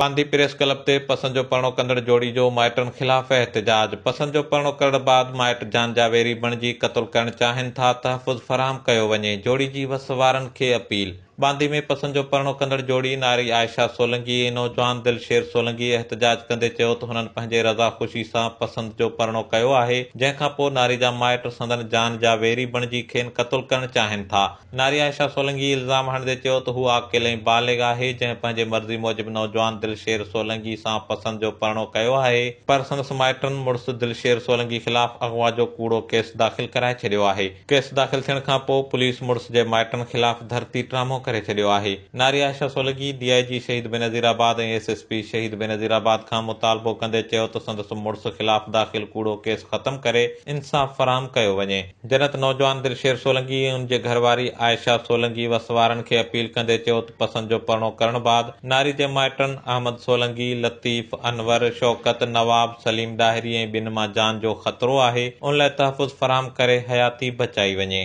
Bandhi press club تي پسند جو پرڻو ڪندڙ جوڙي جو مائٽن خلاف احتجاج، پسند جو پرڻو ڪرڻ بعد مائٽ جان جا ويري بڻجي قتل ڪرڻ چاهين ٿا، تحفظ فراهم ڪيو وڃي، جوڙي جي وس وارن کي اپيل. ٻانڌي ۾ پسند جو پرڻو ڪندڙ جوڙي ناري عائشه سولنگي ۽ نوجوان دلشير سولنگي احتجاج ڪندي چيو ته هنن پنهنجي رضا خوشي سان پسند جو پرڻو ڪيو آهي، جنهن کان پوء ناري جا مائٽ سندن جان جا ويري بڻجي کين قتل ڪرڻ چاهين ٿا. ناري عائشه سولنگي الزام هڻندي چيو ته هو عاقل ۽ بالغ آهي، جنهن پنهنجي مرضي موجب نوجوان دلشير سولنگي سان پسند جو پرڻو ڪيو آهي، پر سندس مائٽن مڙس دلشير سولنگي خلاف اغوا جو ڪوڙو ڪيس داخل ڪرائي ڇڏيو آهي. ڪيس داخل ٿيڻ کان پوء پوليس مڙس جي مائٽن خلاف ڌرتي ڊرامو ڪري ڇڏيو آهي. ناري Ayesha Solangi D I G Shaheed Benazirabad ۽ S S P Shaheed Benazirabad کان مطالبو ڪندي چيو ته سندس مڙس خلاف داخل ڪوڙو ڪيس ختم ڪري انصاف فراهم ڪيو وڃي. جڏهن ته نوجوان دلشير سولنگي ۽ ان جي گهرواري عائشه سولنگي وس وارن کي اپيل ڪندي چيو ته پسند جو پرڻو ڪرڻ بعد ناري جي مائٽن احمد سولنگي، لطيف، انور، شوڪت، نواب، سليم ڏاهري ۽ ٻين مان جان جو خطرو آهي ان لاء تحفظ فراهم ڪري حياتي بچائي وڃي.